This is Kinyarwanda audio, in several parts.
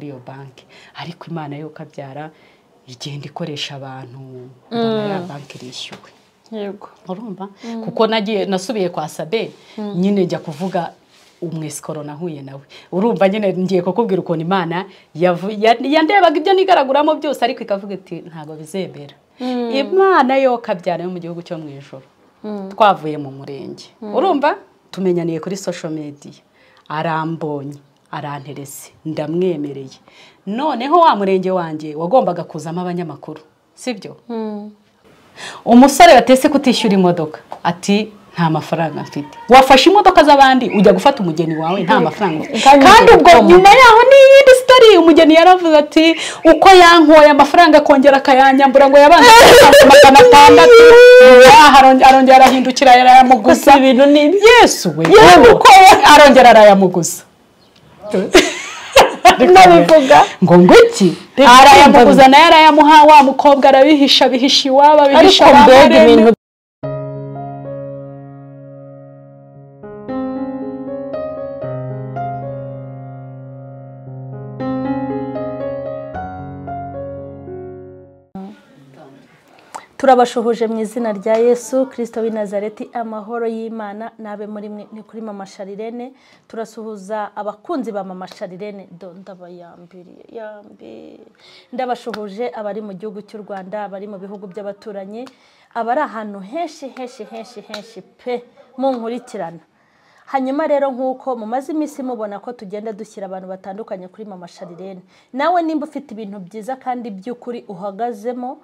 Iyo banki, ariko Imana yo kabyara igenda ikoresha abantu mbona ya banki irishyuwe. Yego. Urumva kuko nagiye nasubiye kwa Sabe nyine njya kuvuga umwesikoro nahuye nawe. Urumva nyine ngiye kukubwira ukuntu Imana yandebaga ibyo nigaraguramo byose, ariko ikavuga iti ntago bizemera. Imana yo kabyara yo mu gihugu cyo mu ijoro. Twavuye mu murenge. Urumva tumenyaniye kuri social media, arambonye, aranterese, ndamwemereye. Noneho wa murenge wanjye wagombaga kuzamo abanyamakuru, sibyo? Umusore batese kutishyura imodoka ati nta mafaranga mfite. Wafashe imodoka z'abandi ujya gufata umugeni wawe nta mafaranga. Kandi ubwo nyuma yaho ni yindi story, umugeni yaravuze ati uko yankoye amafaranga akongera akayanyambura ngo yabanze 600, arongera arahindukira yarayamuguza. Ibintu ni Yesu we, arongera arayamuguza. Nabivuga ngo ngwiki arayamuguza naye arayamuha, wa mukobwa arabihisha, bihisha iwabo, abihisha ibintu. Turabashuhuje mu izina rya Yesu Kristo w'i Nazareti, amahoro y'Imana nabe muri mwe. Ni kuri Mama Sharirene, turasuhuza abakunzi ba Mama Sharirene, ndabayambiriye yambi. Ndabashuhuje abari mu gihugu cy'u Rwanda, abari mu bihugu by'abaturanyi, abari ahantu henshi henshi henshi henshi pe munkurikirana. Hanyuma rero nkuko mumaze iminsi mubona ko tugenda dushyira abantu batandukanye kuri Mama Sharirene, nawe nimba ufite ibintu byiza kandi by'ukuri uhagazemo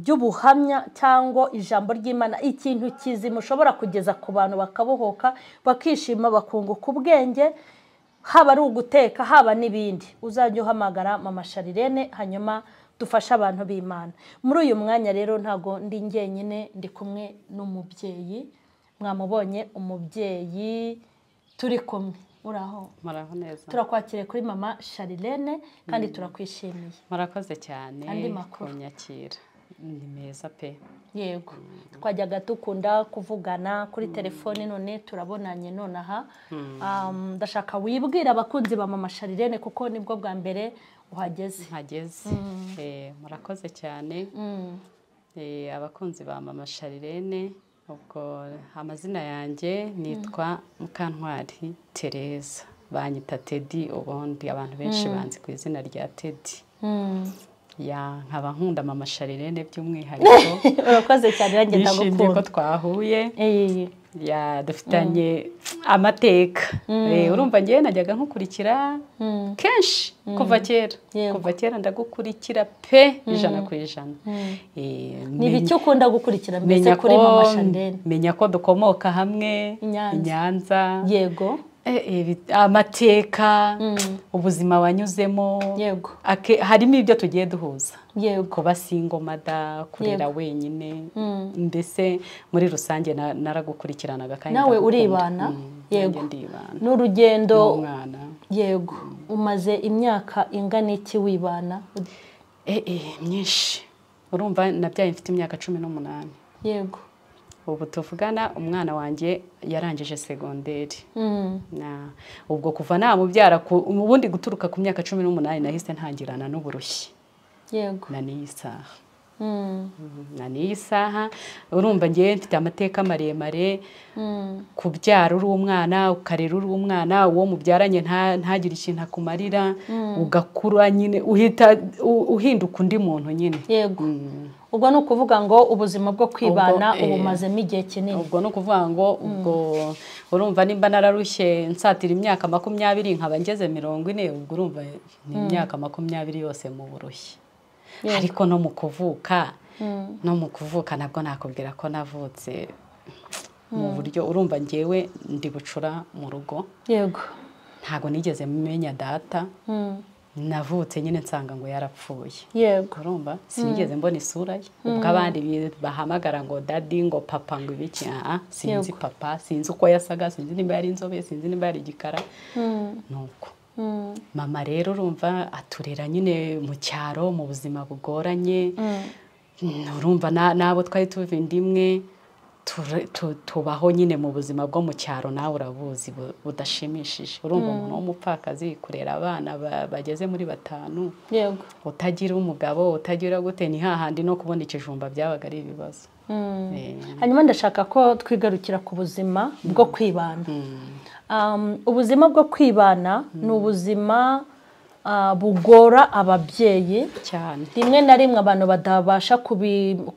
by'ubuhamya cyangwa ijambo ry'Imana, ikintu kizima ushobora kugeza ku bantu bakabohoka, bakishima, bakunguka ubwenge, haba ari uguteka haba n'ibindi, uzajya uhamagara Mama Sharirene hanyuma dufashe abantu b'Imana. Muri uyu mwanya rero ntago ndi njyenyine, ndi kumwe n'umubyeyi. Mwamubonye umubyeyi turi kumwe. Uraho? Muraho neza. Turakwakiriye kuri Mama Sharirene kandi turakwishimiye. Murakoze cyane kunyakira. Ni meza pe. Yego. Twajyaga dukunda kuvugana kuri telefone, none turabonanye nonaha. Ndashaka wibwira abakunzi ba Mama Sharirene kuko nibwo bwa mbere uhageze. Mpageze. Murakoze cyane. Abakunzi ba Mama Sharirene, ubwo amazina yanjye nitwa Mukantwari Tereza, banyita Teddy, ubundi abantu benshi banzi ku izina rya Teddy. Ya nkaba nkunda Mama Sharirene by'umwihariko. Urakoze cyane, nanjye ndagukunda. Nishimiye ko twahuye. Ya dufitanye amateka. Urumva ngiye najyaga nkukurikira kenshi kuva kera. Kuva kera ndagukurikira pe 100%. Ni ibiki ukunda gukurikira mbese kuri Mama Sharirene? Menya ko dukomoka hamwe i Nyanza. Yego. Amateka, ubuzima wanyuzemo. Yego. Harimo ibyo tugiye duhuza. Yego. Kuba single mother, kurera wenyine, mbese muri rusange naragukurikiranaga kandi nawe uribana. Yego. N'urugendo. Yego. Umaze imyaka ingana iki wibana? Myinshi. Urumva nabyaye mfite imyaka 18. Yego. Ubu tuvugana umwana wanjye yarangije segonderi. Ubwo kuva namubyara ubundi guturuka ku myaka 18 nahise ntangirana n'uburushyi. Yego. Na niyi saha. Na niyi saha urumva ngiye mfite amateka maremare. Kubyara uri umwana, ukarera uri umwana, uwo mubyaranye ntagire ikintu akumarira, ugakura nyine uhita uhinduka undi muntu nyine. Yego. Ubwo ni ukuvuga ngo ubuzima bwo kwibana ubumazemo igihe kinini. Ubwo ni ukuvuga ngo ubwo urumva nimba nararushye nsatira imyaka 20 nkaba ngeze 40, ubwo urumva ni imyaka 20 yose mu burushyi. Ariko no mu kuvuka, no mu kuvuka nabwo nakubwira ko navutse mu buryo urumva ngewe ndi bucura mu rugo. Yego. Ntago nigeze menya data. Navutse nyine nsanga ngo yarapfuye. Yego. Urumva sinigeze mbona isura ye. Ubwo abandi bahamagara ngo daddy, ngo papa, ngo ibiki, sinzi papa, sinzi uko yasaga, sinzi nimba yari inzobe, sinzi nimba yari igikara. Nuko mama rero urumva aturera nyine mu cyaro mu buzima bugoranye. Urumva nabo twari tuva indimwe, Tubaho nyine mu buzima bwo mu cyaro, nawe urabuzi, budashimishije. Urumva umuntu w'umupfakazi kurera abana bageze muri 5, yego, utagira umugabo, utagira gute, ni hahandi no kubona ikijumba byabaga ari ibibazo. Hanyuma ndashaka ko twigarukira ku buzima bwo kwibana. Ubuzima bwo kwibana ni ubuzima bugora ababyeyi cyane. Rimwe na rimwe abantu badabasha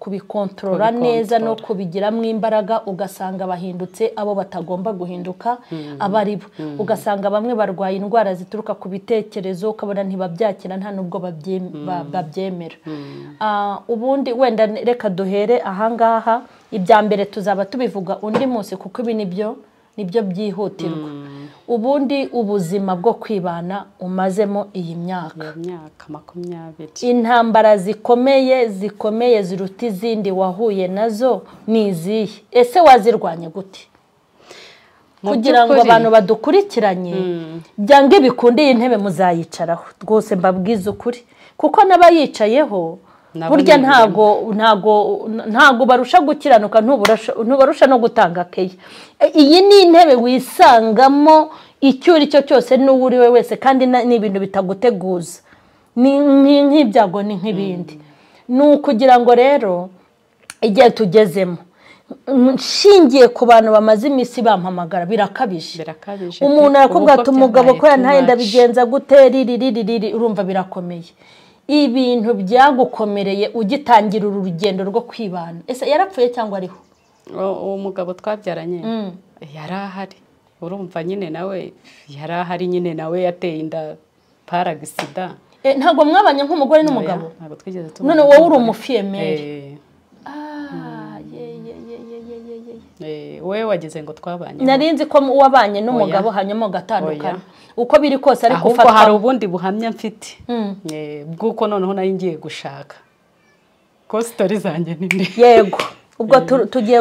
kubikontorora neza no kubigiramo imbaraga, ugasanga bahindutse abo batagomba guhinduka abaribo. Ugasanga bamwe barwaye indwara zituruka ku bitekerezo, ukabona ntibabyakira nta nubwo babyemera. Ubundi wenda reka duhere ahangaha, ibya mbere tuzaba tubivuga undi munsi kuko ibi nibyo byihutirwa. Ubundi ubuzima bwo kwibana umazemo iyi myaka 20, intambara zikomeye ziruta izindi wahuye nazo ni izihe? Ese wazirwanye gute kugira ngo abantu badukurikiranye byange bikunde iyi ntebe muzayicaraho rwose, mbabwize ukuri, kuko n'abayicayeho burya ntago barusha gukiranuka, ntubarusha no gutanga keya. Iyi ni intebe wisangamo icyo uri cyo cyose n'uwo uri we wese, kandi ni ibintu bitaguteguza, ni nk'ibyago, ni nk'ibindi. Ni ukugira ngo rero igihe tugezemo, nshingiye ku bantu bamaze iminsi bampamagara, birakabije. Umuntu arakubwira ati umugabo ko yantaye ndabigenza gute, riri, urumva birakomeye. Ibintu byagukomereye ugitangira uru rugendo rwo kwibana, ese yarapfuye cyangwa ariho? Uwo mugabo twabyaranye yari ahari, urumva nyine nawe yari ahari, nyine nawe yateye inda paragisida. Ntabwo mwabanye nk'umugore n'umugabo? Ntabwo twigeze tubana. None wowe uri umufiyemeri? Wowe wagize ngo twabanye? Nari nzi ko wabanye n'umugabo hanyuma ugatandukana. Uko biri kose ariko ufatwa. Hari ubundi buhamya mfite bw'uko noneho nari ngiye gushaka, ko sitori zanjye ni ndende. Yego, ubwo tugiye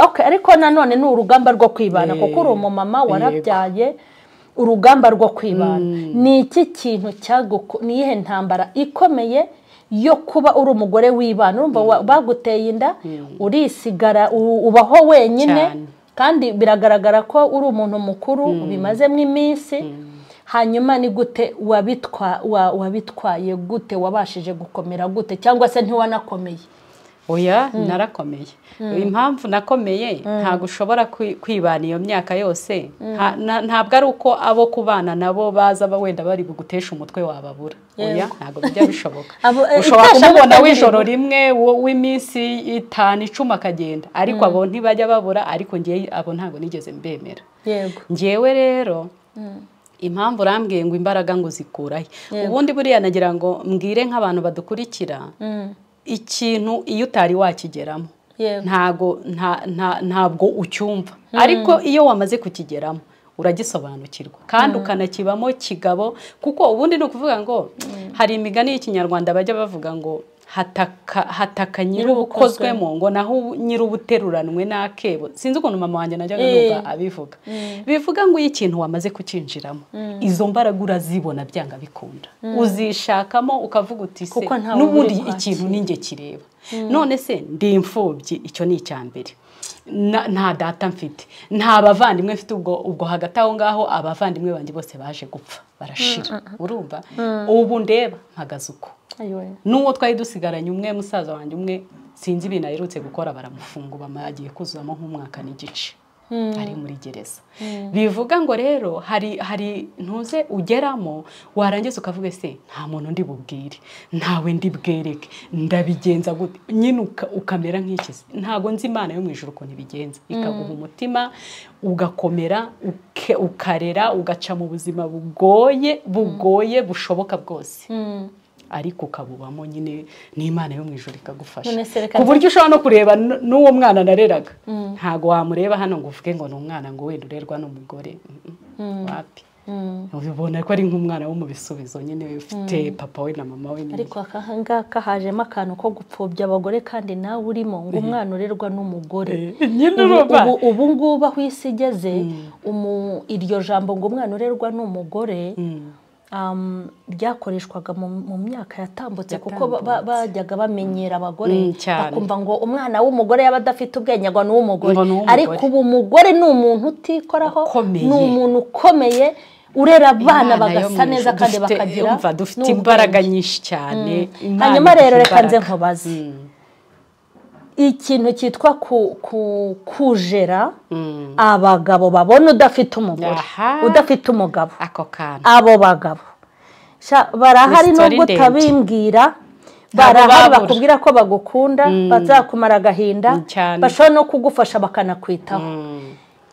okay, ariko nanone ni urugamba rwo kwibana, kuko uri umumama warabyaye. Urugamba rwo kwibana ni iki kintu ni iyihe ntambara ikomeye yo kuba uri umugore wibana? Urumva baguteye inda, urisigara, ubaho wenyine, kandi biragaragara ko uri umuntu mukuru ubimazemo iminsi. Hanyuma ni gute wabitwaye gute, wabashije gukomera gute, cyangwa se ntiwanakomeye? Oya, narakomeye. Impamvu nakomeye, ntabwo ushobora kwibana iyo myaka yose. Ntabwo ari uko abo kubana nabo baza wenda bari bugutesha umutwe wababura. Oya, ntabwo bijya bishoboka. Ushobora kumubona w'ijoro rimwe w'iminsi 5, 10 akagenda, ariko abo ntibajya babura. Ariko ngiye abo ntabwo nigeze mbemera. Ngewe rero impamvu urambwiye ngo imbaraga ngo zikurahe, ubundi buriya nagira ngo mbwire nk'abantu badukurikira, ikintu iyo utari wakigeramo ntabwo ucyumva, ariko iyo wamaze kukigeramo uragisobanukirwa kandi ukanakibamo kigabo. Kuko ubundi ni ukuvuga ngo hari imigani y'ikinyarwanda bajya bavuga ngo hataka nyir'ubukozwemo, ngo naho nyir'ubuteruranwe n'akebo. Sinzi ukuntu mama wanjye najyaga numva abivuga. Bivuga ngo iyo ikintu wamaze kukinjiramo, izo mbaraga urazibona byanga bikunda, uzishakamo ukavuga uti se n'ubundi ikintu ninjye kireba. None se ndi imfubyi, icyo ni icya mbere. Nta data mfite, nta bavandimwe mfite, ubwo hagati aho ngaho abavandimwe banjye bose baje gupfa barashira. Urumva ubu ndeba mpagaze uko. N'uwo twari dusigaranye umwe, musaza wanjye umwe, sinzi ibintu aherutse gukora, baramufunga, agiye kuzuzamo nk'umwaka n'igice ari muri gereza. Bivuga ngo rero hari ntuze ugeramo warangiza ukavuga se nta muntu ndi bubwire, ntawe ndi bwereke, ndabigenza gute? Nyine ukamera nk'ikizi. Ntago nzi Imana yo mu ijuru ukuntu ibigenza, ikaguha umutima ugakomera, ukarera, ugaca mu buzima bugoye bushoboka bwose, ariko ukabubamo nyine n'Imana yo mu ijuru ikagufasha, ku buryo ushobora no kureba n'uwo mwana nareraga, ntago wamureba hano ngo uvuge ngo ni umwana ngo wenda urerwa n'umugore, wapi. Ubibona ko ari nk'umwana wo mu bisubizo nyine, ufite papa we na mama we. Ariko aka ngaka hajemo akantu ko gupfobya abagore, kandi nawe urimo ngo umwana urerwa n'umugore. Ubu ngubu aho isi igeze, iryo jambo ngo umwana urerwa n'umugore Ryakoreshwaga mu myaka yatambutse, kuko bajyaga bamenyera abagore bakumva ngo umwana w'umugore yaba adafite ubwenge ngo ni uw'umugore, ariko ubu umugore ni umuntu utikoraho, ni umuntu ukomeye urera abana bagasa neza kandi bakagira, dufite imbaraga nyinshi cyane. Hanyuma rero reka nze nkubaze ikintu cyitwa kujera abagabo babona udafite umugore, udafite umugabo, abo bagabo barahari nubwo utabimbwira, barahari bakubwira ko bagukunda, bazakumara agahinda, bashobora no kugufasha bakanakwitaho.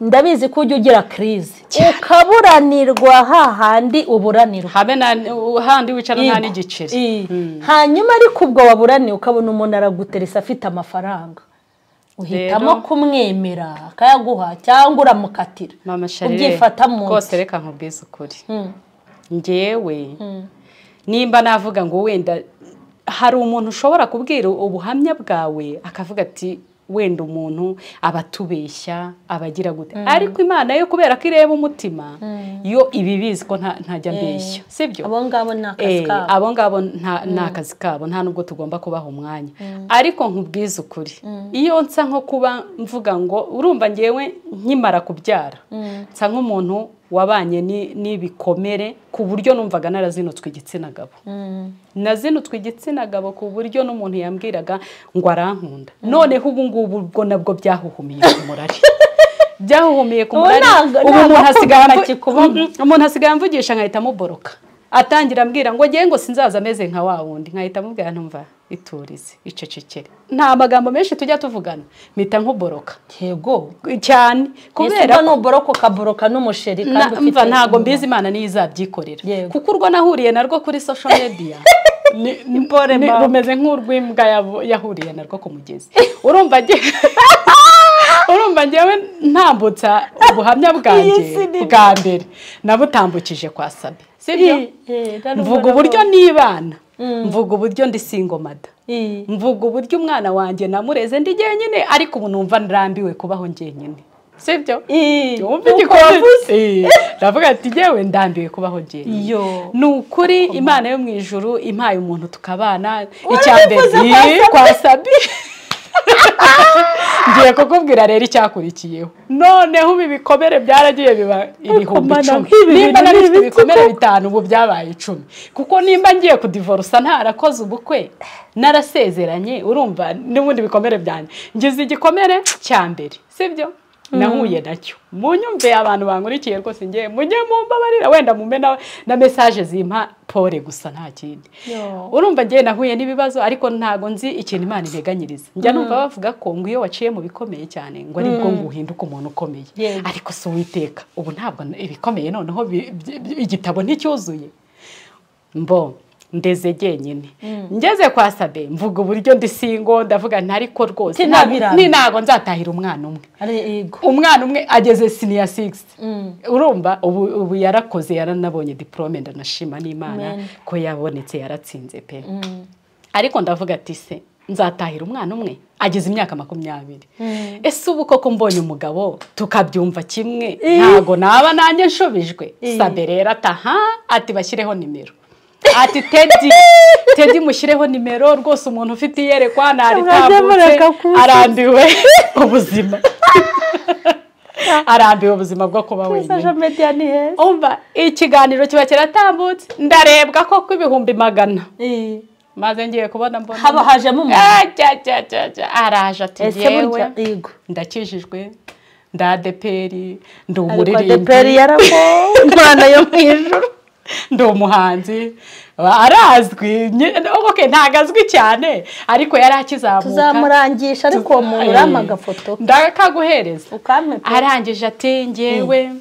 Ndabizi ko ujya ugira crise ukaburanirwa hahandi uburanirwa, habe handi wicara nta n'igiceri. Hanyuma ariko ubwo waburaniye ukabona umuntu araguteresa afite amafaranga, uhitamo kumwemera akayaguha cyangwa uramukatira ubyifata mu rwose. Reka nkubwize ukuri, ngewe nimba navuga ngo wenda hari umuntu ushobora kubwira ubuhamya bwawe akavuga ati wenda umuntu abatubeshya abagira gute, ariko Imana yo kubera ko ireba umutima yo ibibizi ko ntajya mbeshya, sibyo? Abo ngabo ni akazi kabo, abo ngabo ni akazi kabo, nta nubwo tugomba kubaha umwanya. Ariko nkubwize ukuri, iyo nsa nko kuba mvuga ngo urumva ngewe nkimara kubyara nsa nk'umuntu wabanye n'ibikomere ku buryo numvaga narazinutswe igitsina gabo, nazinutswe igitsina gabo ku buryo n'umuntu yambwiraga ngo arankunda. Noneho ubu ngubu ubwo nabwo byahuhumiye ku murari, byahuhumiye ku murari. Ubu umuntu asigaye amvugisha nkahita muboroka, atangira ambwira ngo ngiye ngo sinzaza ameze nka wa wundi, nkahita mubwira ntumva iturize icecekere, nta magambo menshi tujya tuvugana, mpita nkuboroka. Yego cyane, kubera ko nuboroka ukaboroka n'umusheri kandi ufite, ntago mbizi Imana niyo izabyikorera, kuko urwo nahuriye narwo kuri social media rumeze nk'urw'imbwa yahuriye narwo ku mugezi. Urumva ngewe ntambutsa ubuhamya bwanjye bwa mbere nabutambukije kwa Sabe, sibyo? Mvuga uburyo nibana, mvuga uburyo ndi single mother, mvuga uburyo umwana wanjye namureze ndi jyenyine, ariko ubu numva ndambiwe kubaho njyenyine, sibyo? Ndavuga ati ngewe ndambiwe kubaho njyenyine. Ni ukuri Imana yo mu ijuru impaye umuntu tukabana, icya mbere kwa Sabe. Ngiye kukubwira rero icyakurikiyeho. Noneho ubu ibikomere byaragiye biba 10,000. Nimba nari mfite ibikomere 5 ubu byabaye 10. Kuko nimba ngiye kudivorusa ntarakoze ubukwe, narasezeranye, urumva n'ubundi bikomere byanjye. Ngize igikomere cya mbere, sibyo? Nahuye nacyo. Munyumve abantu bankurikiye rwose ngiye mujye mumbabarira, wenda mume na message zimpa pole gusa nta kindi. Urumva ngiye nahuye n'ibibazo ariko ntago nzi ikintu Imana integanyiriza. Njya numva bavuga ko ngo iyo waciye mu bikomeye cyane ngo aribwo ngo uhinduka umuntu ukomeye. Ariko si Uwiteka, ubu ntabwo ibikomeye noneho igitabo nticyuzuye. Mbo ndeze jyenyine. Ngeze kwa Sabe mvuga uburyo ndi single, ndavuga ntariko rwose ni ntago nzatahira umwana umwe. Umwana umwe ageze senior 6. Urumva ubu yarakoze, yaranabonye diplome, ndanashima n'Imana ko yabonetse, yaratsinze pe. Ariko ndavuga ati se nzatahira umwana umwe ageze imyaka 20. Ese ubu koko mbonye umugabo tukabyumva kimwe ntago naba nanjye nshubijwe? Sabe rero ataha ati bashyireho nimero, ati Teddy mushyireho nimero rwose, umuntu ufite iyerekwa naritambutse, arambiwe ubuzima, arambiwe ubuzima bwo kuba wenyine. Umva ikiganiro kiba kiratambutse, ndarebwa koko 100,000. Maze ngiye kubona mbona haba hajemo umuntu araje ati yewe ndakijijwe, nda ADEPR, ndi umuririmbyi, ADEPR yarago Imana yo mu ijuru, ndi umuhanzi arazwi, okay ntago azwi cyane ariko yari akizamuka, tuzamurangisha ariko uwo muntu urampa agafoto ndakaguhereza. Arangije ati ngewe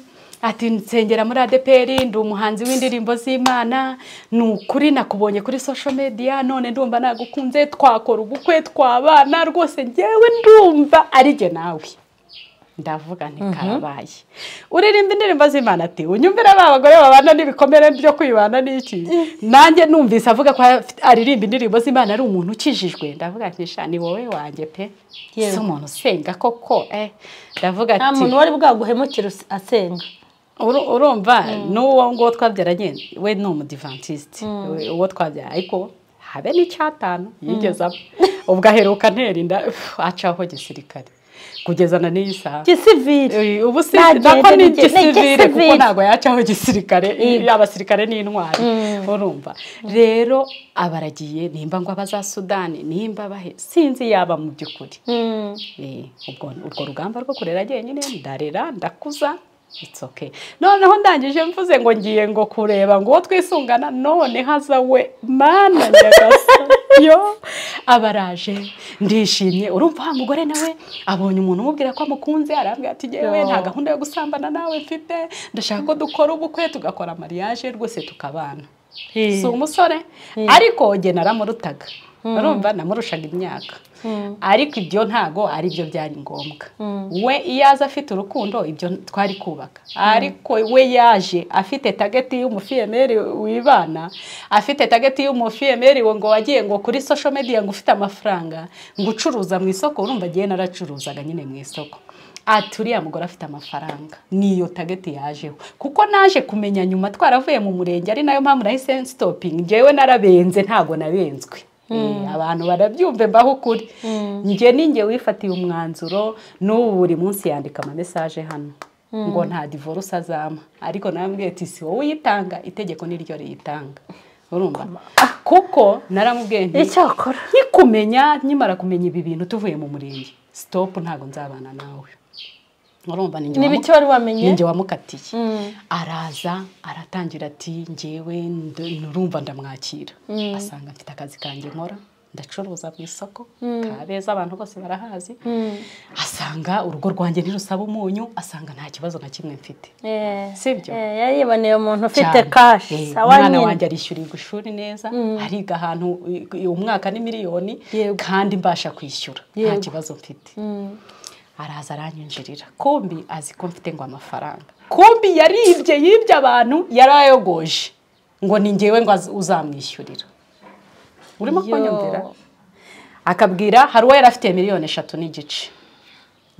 ati nsengera muri ADEPR, ndi umuhanzi w'indirimbo z'Imana, ni ukuri nakubonye kuri social media none ndumva nagukunze, twakora ubukwe twabana rwose, ngewe ndumva ari jye nawe. Ndavuga nti karabaye. Uririmba indirimbo z'Imana ati unyumvira ba bagore babana n'ibikomere byo kwibana n'iki? Nanjye numvise avuga ko aririmba indirimbo z'Imana ari umuntu ukijijwe, ndavuga nti sha ni wowe wanjye pe, si umuntu usenga koko. Ndavuga ati nta muntu wari bwaguhemukira asenga. Urumva n'uwo ngo twabyaranye we ni umudivantiste, uwo twabyara, ariko habe n'icyatanu yigeze aba. Ubwo aheruka ntera inda acaho gisirikare kugeza na n'iyi saha. Gisivile. Ubu si nako ni gisivile, kuko ntabwo yacaho gisirikare, abasirikare ni intwari. Urumva rero abaragiye, nimba ngo abaza Sudani, nimba bahe, sinzi yaba mu by'ukuri. Ubwo urwo rugamba rwo kurera jyenyine, ndarera ndakuza, it's okay. Noneho ndangije mvuze ngo ngiye ngo kureba ngo uwo twisungana, none haza we mana nyagasani yo abaraje, ndishimye. Urumva wa mugore nawe abonye umuntu umubwira ko amukunze, arambwira ati yewe nta gahunda yo gusambana nawe mfite, ndashaka ko dukora ubukwe tugakora mariage rwose tukabana. Si umusore ariko jye naramurutaga, urumva namurushaga imyaka, ariko ibyo ntago ari byo byari ngombwa. We iyo aza afite urukundo ibyo twari kubaka, ariko we yaje afite target y'umufiyemeri wibana, afite target y'umufiyemeri ngo wagiye ngo kuri social media ngo ufite amafaranga ngo ucuruza mu isoko. Urumva agiye naracuruzaga nyine mu isoko, ati uriya mugore afite amafaranga, niyo target yajeho. Kuko naje kumenya nyuma twaravuye mu murenge, ari nayo mpamvu nahise stopping. Njyewe narabenze, ntago nabenzwe. Abantu barabyumve mbaho ukuri. Njye ninjye wifatiye umwanzuro, n'ubu buri munsi yandika ama message hano ngo nta divorce azama, ariko namubwiye ati si wowe uyitanga, itegeko niryo riyitanga. Urumva kuko naramubwiye nti icyakora nkikumenya, nkimara kumenya ibi bintu tuvuye mu murenge, stop, ntago nzabana nawe. Urumva ninjye n'ibiki wari wamenye, ninjye wamukatiye. Araza aratangira ati njyewe nurumva ndamwakira, asanga mfite akazi kanjye nkora, ndacuruza mu isoko Kabeza, abantu bose barahazi. Asanga urugo rwanjye ntirusaba umunyu, asanga nta kibazo na kimwe mfite. Sibyo? Yariboneye umuntu ufite cash. Umwana wanjye arishyurirwa ishuri neza, ariga ahantu umwaka ni miliyoni, kandi mbasha kwishyura, nta kibazo mfite. Araza aranyinjirira, kumbi azi ko mfite ngo amafaranga, kumbi yaribye, yibye abantu, yarayogoje ngo ni njyewe ngo uzamwishyurira. Urimo kunyumvira? Akabwira hari uwo yari afite 3.5 miliyoni.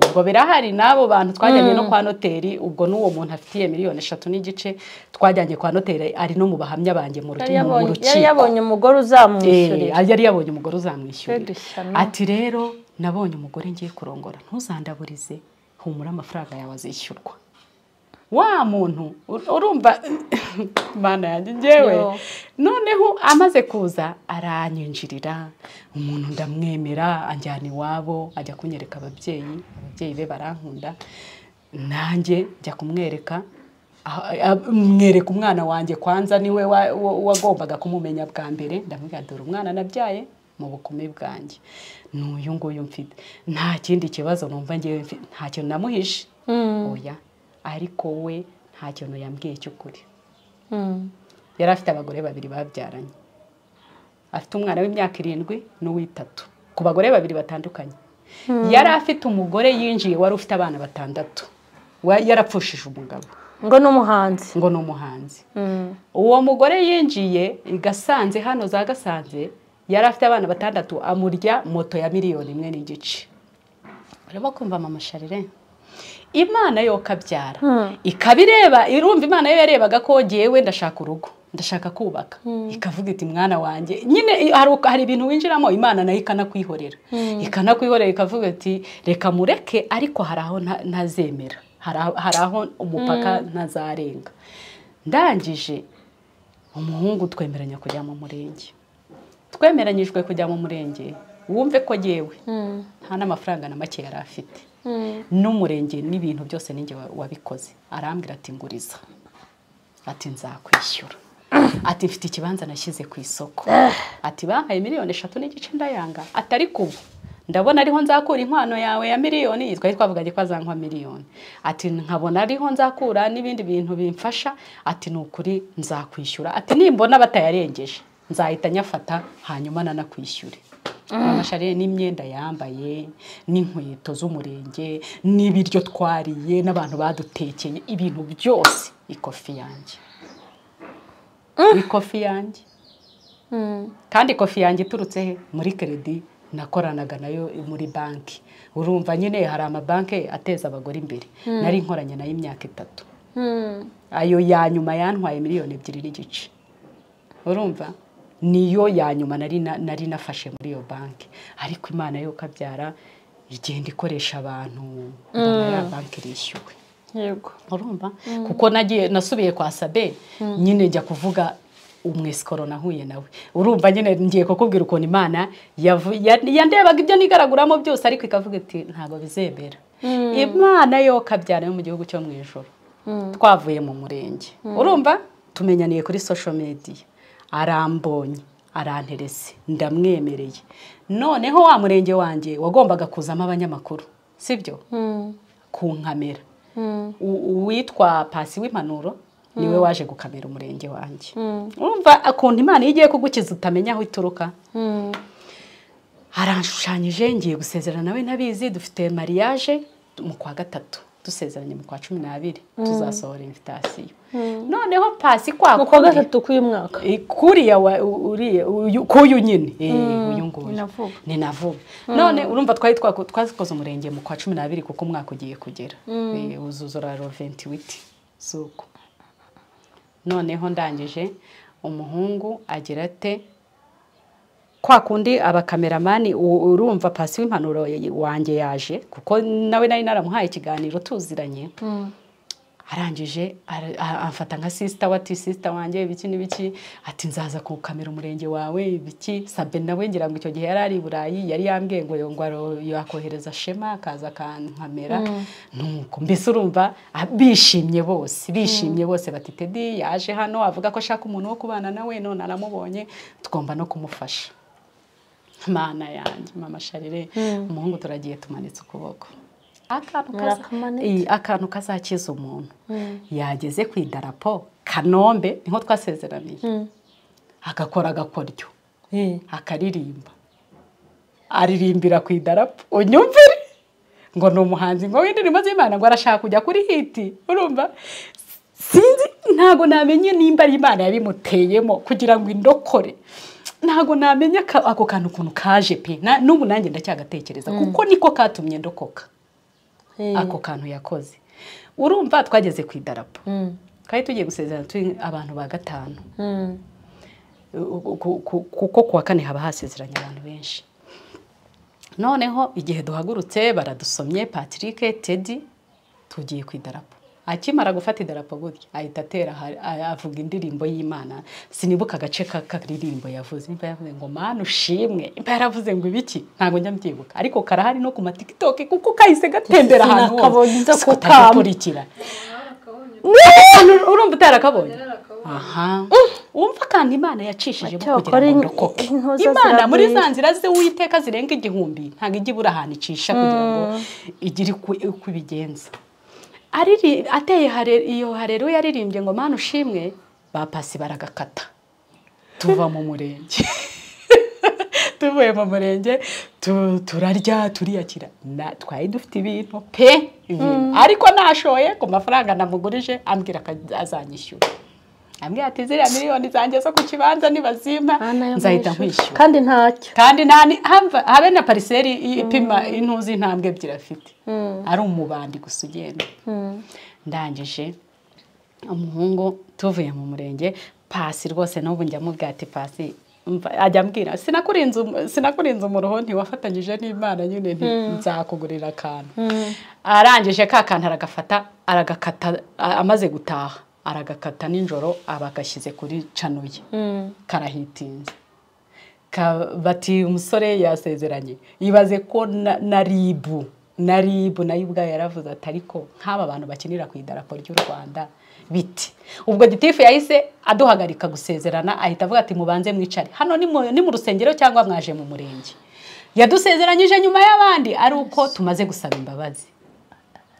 Ubwo birahari n'abo bantu twajyanye no kwa noteri, ubwo n'uwo muntu afitiye 3.5 miliyoni twajyanye kwa noteri, ari no mu bahamya banjye mu rukiko. Yari yabonye umugore uzamwishyurira. Yari yabonye umugore uzamwishyurira. Ati rero nabonye umugore ngiye kurongora, ntuzandaburize, humura amafaranga yawe azishyurwa. Wa muntu urumva mana yanjye njyewe. Noneho amaze kuza aranyinjirira, umuntu ndamwemera, anjyana iwabo, ajya kunyereka ababyeyi, ababyeyi be barankunda, nanjye njya kumwereka, mwereka umwana wanjye kwanza, niwe wagombaga kumumenya bwa mbere. Ndamubwira dore umwana nabyaye mu bukumi bwanjye, n'uyu nguyu mfite, nta kindi kibazo numva ngewe mfite, nta kintu namuhishe. Oya, ariko we nta kintu yambwiye cy'ukuri. Yari afite abagore babiri babyaranye, afite umwana w'imyaka 7 n'uw'itatu ku bagore babiri batandukanye. Yari afite umugore yinjiye wari ufite abana 6, yarapfushije umugabo ngo ni umuhanzi, ngo ni umuhanzi. Uwo mugore yinjiye i Gasanze, hano za Gasanze, yari afite abana 6, amurya moto ya 1.5 miliyoni. Urimo kumva mama Charlene? Imana yo kabyara ikabireba, irumva Imana yo yarebaga ko ngewe ndashaka urugo, ndashaka kubaka, ikavuga iti mwana wanjye nyine hari ibintu winjiramo Imana nayo ikanakwihorera, ikanakwihorera ikavuga iti reka mureke, ariko hari aho ntazemera, hari aho umupaka ntazarenga. Ndangije umuhungu twemeranya kujya mu murenge, twemeranyijwe kujya mu murenge, wumve ko yewe nta n'amafaranga na make yari afite, n'umurenge n'ibintu byose ninjye wabikoze. Arambwira ati nguriza, ati nzakwishyura, ati mfite ikibanza nashyize ku isoko, ati bampaye 3.5 miliyoni ndayanga, ati ariko ubu ndabona ariho nzakura inkwano yawe ya miliyoni, twari twavuganye ko azankwa miliyoni, ati nkabona ariho nzakura n'ibindi bintu bimfasha, ati ni ukuri nzakwishyura, ati nimbona batayarengeje nzahita nyafata hanyuma nanakwishyure. Mama Charlene n'imyenda yambaye n'inkweto z'umurenge n'ibiryo twariye n'abantu badutekeye, ibintu byose, ikofi yanjye, ikofi yanjye. Kandi ikofi yanjye iturutse he? Muri kredi nakoranaga nayo muri banki. Urumva nyine hari amabanki ateza abagore imbere, nari nkoranye nayo imyaka 3. Ayo ya nyuma yantwaye 2.5 miliyoni. Urumva niyo ya nyuma nari nafashe muri iyo banki. Ariko Imana yo kabyara igenda ikoresha abantu, mbona ya banki irishyuwe. Urumva kuko nagiye nasubiye kwa Sabe nyine njya kuvuga umwesikoro nahuye nawe. Urumva nyine ngiye kukubwira ukuntu Imana yandebaga ibyo nigaraguramo byose, ariko ikavuga iti ntabwo bizemera. Imana yo kabyara yo mu gihugu cyo mu ijoro, twavuye mu murenge, urumva tumenyaniye kuri social media, arambonye, aranterese, ndamwemereye. Noneho wa murenge wanjye wagombaga kuzamo abanyamakuru, sibyo, kunkamera. Uwitwa Pasi w'impanuro niwe waje gukamera umurenge wanjye. Urumva ukuntu Imana iyo igiye kugukiza utamenya aho ituruka. Aranshushanyije, ngiye gusezerana nawe ntabizi. Dufite mariage mu kwa gatatu, dusezeranye mu kwa 12, tuzasohora invitation. Noneho Pasi kwa Mu kwa gatatu k'uyu mwaka? Kuriya uriya kuyu nyine, uyu nguyu. Ni na vuba. Ni na vuba. None urumva twari twakoze umurenge mu kwa 12, kuko umwaka ugiye kugera, uzuzura le 28 z'uko. Noneho ndangije, umuhungu agira ate, kwa kundi abakameramani, urumva Pasi w'impanuro wanjye yaje, kuko nawe nari naramuhaye ikiganiro tuziranye. Arangije amfata nka sister we, ati sister wanjye ibiki n'ibiki, ati nzaza kukamera umurenge wawe ibiki. Sabe nawe ngira ngo icyo gihe yari ari i Burayi, yari yambwiye ngo yakohereza Shema akaza akankamera. Nuko mbese urumva bishimye bose, bishimye bose, bati Teddy yaje hano avuga ko ashaka umuntu wo kubana nawe, none aramubonye, tugomba no kumufasha. Mana yanjye, mama Sharire, umuhungu turagiye tumanitse ukuboko. Murakamanitse. Akantu kazakiza umuntu, yageze ku idarapo Kanombe niho twasezeraniye, agakora agakoryo, akaririmba, aririmbira ku idarapo. Unyumvire ngo ni umuhanzi ngo w'indirimbo z'Imana, ngo arashaka kujya kuri hit. Urumva sinzi, ntabwo namenye nimba ari Imana yabimuteyemo kugira ngo indokore. Ntabwo namenya ako kantu ukuntu kaje pe. N'ubu nanjye ndacyagatekereza, kuko niko katumye ndokoka, ako kantu yakoze. Urumva twageze ku idarapo, twari tugiye gusezerana turi abantu ba gatanu, kuko kuwa kane haba hasezeranye abantu benshi. Noneho igihe duhagurutse baradusomye, Patrick, Teddy, tugiye ku idarapo. Akimara gufata idarapo gutya, ahita atera avuga indirimbo y'Imana. Sinibuka agace k'akaririmbo yavuze, nimba yavuze ngo Mana ushimwe, nimba yaravuze ngo ibiki, ntabwo njya mbyibuka, ariko karahari no ku ma TikTok, kuko kahise gatembera ahantu Sinakabonye, nza hose. kukama. Kutagikurikira, urumva utarakabonye? Aha, wumva akantu Imana yacishijemo kugira Cyakora ngo ndokoke. intoza Imana muri ziragwira. za nzira ze Uwiteka zirenga igihumbi, ntabwo ijya ibura ahantu icisha kugira ngo igire uko ibigenza. Ariri ateye iyo hareruya yaririmbye ngo Mana ushimwe, ba Pasi baragakata, tuva mu murenge. Tuvuye mu murenge turarya, turiyakira. Twari dufite ibintu pe, ibintu, ariko nashoye ku mafaranga namugurije, ambwira ko azanyishyura. Ambwira ati ziriya miliyoni zanjye zo ku kibanza nibazimpa nzahita nkwishyura. Kandi ntacyo. Kandi nta habe na parcelle ipima intuzi intambwe ebyiri afite, ari umubandi gusa ugenda. Ndangije umuhungu, tuvuye mu murenge, Pasi rwose n'ubu njya mubwira ati Pasi ajya ambwira sinakurinze umuruho, ntiwafatanyije n'Imana nyine, nti nzakugurira akantu. Arangije ka kantu aragafata, aragakata, amaze gutaha aragakata nijoro, aba agashyize kuri channel ye, karahitinze. Bati umusore yasezeranye. Ibaze ko na RIB nayo ubwayo yaravuze ati ariko nk'aba bantu bakinira ku idarapo ry'u Rwanda biti. Ubwo gitifu yahise aduhagarika gusezerana, ahita avuga ati mubanze mwicare hano, ni mu rusengero cyangwa mwaje mu murenge? Yadusezeranyije nyuma y'abandi ari uko tumaze gusaba imbabazi.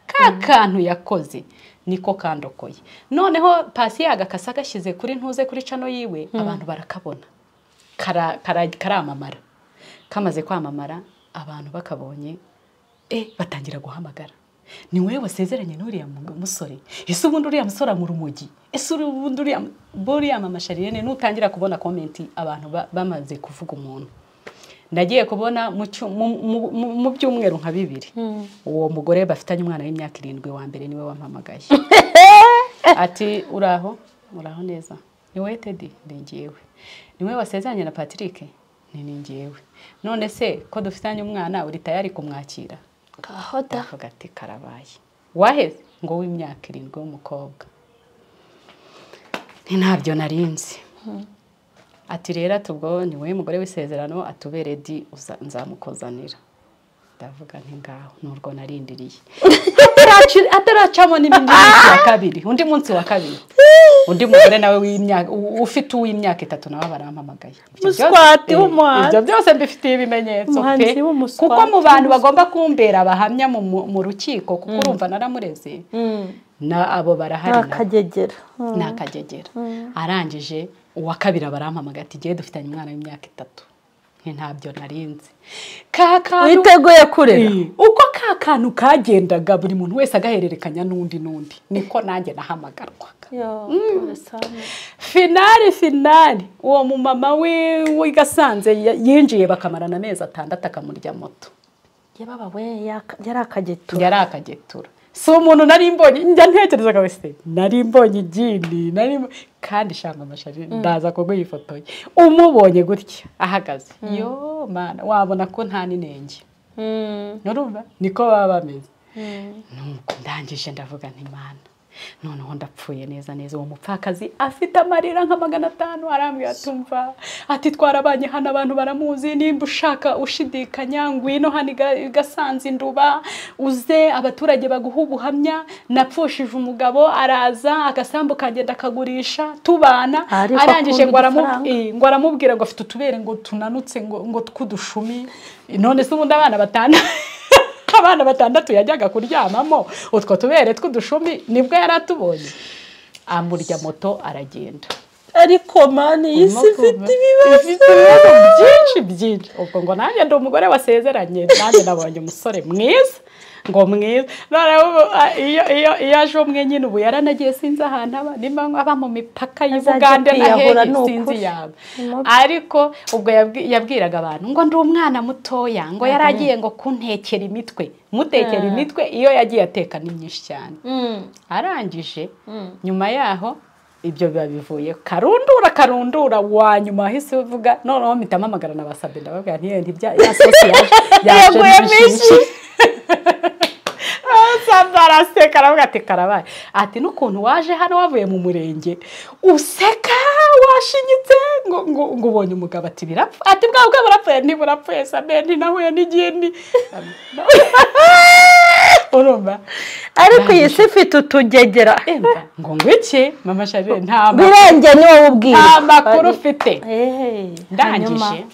Ka kantu yakoze niko kandokoye. Noneho Pasi yagakasa agashyize kuri ntuze kuri channel yiwe, abantu barakabona, karamamara. Kamaze kwamamara, abantu bakabonye, batangira guhamagara: ni wowe wasezeranye n'uriya musore? Ese ubundi uriya musore anywa urumogi? Ese ubundi uriya buriya? Mama Shariyene, nutangira kubona comment abantu bamaze kuvuga umuntu. Nagiye kubona mu byumweru nka bibiri, uwo mugore bafitanye umwana w'imyaka 7 wa mbere niwe wampamagaye. Ati uraho uraho neza, ni wowe Teddy? Ni njyewe. Ni wowe wasezeranye na Patrick? Ni njyewe. None se ko dufitanye umwana uri tayari kumwakira? Ndavuga ati karabaye. Waheze ngo w'imyaka 7 w'umukobwa. Ni ntabyo narinzi. Ati rero tubwo ni wowe mugore w'isezerano atubere di nzamukozanira. Ndavuga nti ngaho nurwo narindiriye. Ataracamo n'ibindi minsi ya kabiri, undi munsi wa kabiri. Undi mugore nawe w'imyaka ufite uw'imyaka 3 nawe barampamagaye. Muswati w'umuhanzi. Ibyo byose mbifitiye ibimenyetso pe. Kuko mu bantu bagomba kumbera abahamya mu rukiko kuko urumva naramureze. Na abo barahari nakagegera. Nakagegera. Arangije uwa kabiri barampamagaye ati giye dufitanye umwana w'imyaka 3. Ntabyo narinzi. Witeguye kurera. Uko kakantu kagendaga buri muntu wese agahererekanya n'undi n'undi niko nanjye nahamagarwaga. Finali uwo mumama we w'igasanze yinjiye bakamarana amezi 6 akamurya moto. Yababa we yari akagetura. Yari akagetura. Si umuntu nari mbonye njya ntekerezaga wese nari mbonye igini nari kandi shamba amashari ndaza kuguha ifoto ye umubonye gutya ahagaze yo mana wabona ko nta ninenge urumva niko baba bameze. Nuko ndangije ndavuga nti mana noneho ndapfuye neza neza. Uwo mupfakazi afite amarira nka 500 arambwira atumva ati twarabanye hano abantu baramuzi, nimba ushaka ushidikanya ngwino hano Gasanze Nduba uze abaturage baguha ubuhamya, napfushije umugabo araza agasambu kagenda akagurisha tubana. Arangije ngo aramubwira ngo afite utubere ngo tunanutse ngo twudushumi. None se ubundi abana batanu abana 6 yajyaga kuryamamo utwo tubere tw'udushumi nibwo yaratubonye. Amurya moto aragenda. Ariko mani isi ifite ibibazo byinshi byinshi. Ubwo ngo nanjye ndi umugore wasezeranye, nanjye nabonye umusore mwiza ngo mwiza. Iyo aje umwe nyine ubu yaranagiye sinzi ahantu aba, nimba aba mu mipaka y'Ubugande na hehe sinzi yaba. Ariko ubwo yabwiraga abantu ngo ndi umwana mutoya, ngo yaragiye ngo kuntekera imitwe, mutekera imitwe iyo yagiye ateka ni myinshi cyane. Arangije nyuma yaho ibyo biba bivuye karundura wa nyuma ahise uvuga noneho mpita mpamagara na basabe ndababwira nti ntibya ya sosi yaje yaje. Baraseka aravuga ati karabaye. Ati n'ukuntu waje hano wavuye mu murenge useka washinyitse ngo ubonye umugabo ati birapfa, ati bwa bwa burapfuye ntiburapfuye sabe ntinahuye n'igindi. Urumva ariko iyi si ifite utugegera ngo ngwiki mama Charlene nta birenge ni wowe ubwira nta makuru ufite. Ndangije